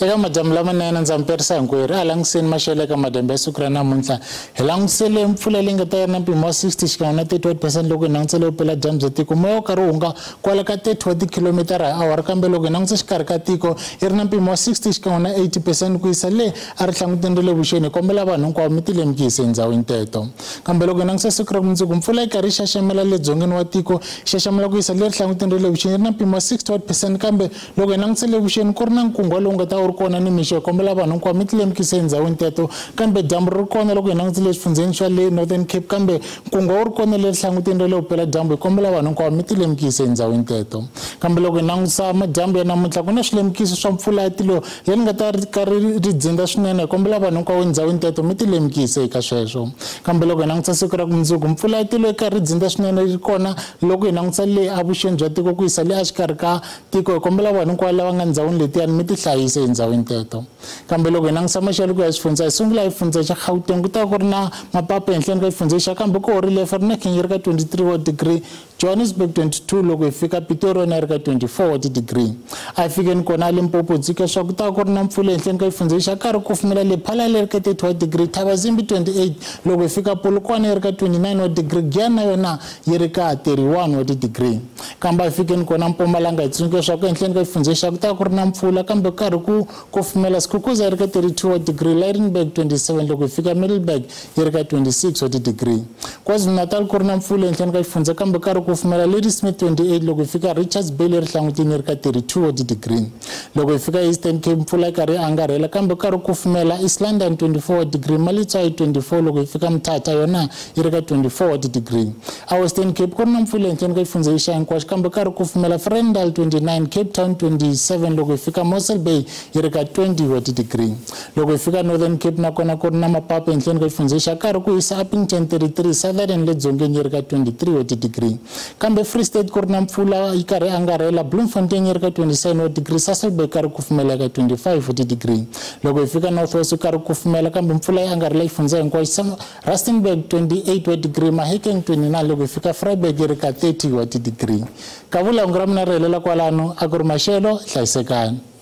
Eka madyambu lamanene ndza mperisa hinkwerhu a langutiseni maxelo eka madyambu ya siku ra namuntlha hi langutisele mpfula leyi nga ta yi ri na mpimo wa 60 xikan'we na 31% loko hi langutisele vupeladyambu bya tiko moya wu karhi wu hunga kwala ka 30 wa tikhilomitara hi awara kambe loko hi langutisa xikarhi ka tiko yi ri na mpimo wa 60 xikan'we na 80% ku yisa le a ri hlanguteni ra le vuxeni hi kombela vanhu hinkwavo mi tilemukise endhawini teto kambe loko hi langutisa siku ra mundzuku mpfula yi karhi yi xaxamela le dzongeni wa tiko yi xaxamela ku yisa le rihlanguteni ra le vuxeni yi ri na mpimo wa 61% kambe loko hi langutise le vuxeni ku ri na nkungwa lowu nga ta wu ri kona nimixo hi kombela vanhu hinkwavo mi tilemukise endhawini teto kambe dyambu ri ri kona loko hi langutile eswifundzheni swa le Northern Cape kambe nkungwa wu ri kona le rihlanguteni ra le vupeladyambu hi kombela vanhu hinkwavo mi tilemukise endhawini teto kambe loko hi langutisa madyambu ya namuntlha ku na swilemukiso swa mpfula ya tilo leri nga ta ri ka ri ri dzinda swinene hi kombela vanhu hinkwavo endhawini teto mi tilemukise eka sweswo kambe loko hi langutisa siku ra mundzuku mpfula ya tilo yi karhi ri dzinda swinene ri kona loko hi langutisa le avuxeni bya tiko ku yisa le exikarhi ka tiko hi kombela vanhu hinkwavo lava nga ndhawini letiyani mi tihlayise endhawini teto kambe loko hi langutisa maxelo ku ya xifundza hi sungula hi xifundza xa Gauteng ku ta ku ri na mapapa ehenhleni ka xifundza xa kambe ku horile Vereeniging yi ri ka 23 wa degree Johannesburg 22 loko hi fika Pretoria yona yi ri ka 24 wa ti-degree a hi fikeni kona Limpopo dzika swa ku ta ku ri na mpfula ehenhleni ka xifundza xa karhi kufumela Lephalale yi ri ka 30 wa degree Thabazimbi 28 loko hi fika Polokwane yi ri ka 29 wa degree Giyani na yona yi ri ka 31 wa ti-degree kambe a hi fikeni kona Mpumalanga hi tsundzuka leswaku ehenhleni ka xifundza xa ku ta ku ri na mpfula kambe karhi ku kufumela Skukuza yi ri ka 32 wa degree Lydenburg 27 loko hi fika Middelburg yi ri ka 26 wa ti-degree KwaZulu-Natal ku ri na mpfula ehenhleni ka xifundza kambe karhi kufumela Ladysmith 28 loko hi fika Richards Bay leri hlangutini yi ri ka 32 wa ti-degree loko hi fika Eastern Cape mpfula yi karhi yi angarhela kambe karhi kufumela East London 24 wa degree Maletswai 24 loko hi fika Mthatha yona yi ri ka 24 wa ti-degree a Western Cape ku ri na mpfula ehenhleni ka xifundza lexa hinkwaxo kambe karhi kufumela Vredendal 29 Cape Town 27 loko hi fika Mossel Bay yi ri ka 20 wa ti-degree loko hi fika Northern Cape nakona ku ri na mapapa ehenhleni ka xifundza xa karhi ku hisa Upington 33 Sutherland le dzongeni yi ri ka 23 wa ti-degree kambe Free State ku ri na mpfula yi karhi angarhela Bloemfontein yi ri ka 27 wa degree Sasolburg karhi kufumela ka 25 wa ti-degree loko hi fika North West karhi kufumela kambe mpfula yi angarhela xifundza hinkwaxo Rustenburg 28 wa degree Mahikeng 29 loko hi fika Vryburg yi ri ka 30 wa ti-degree kavula hungu ra mina ri helela kwalano a ku ri maxelo hlayisekani.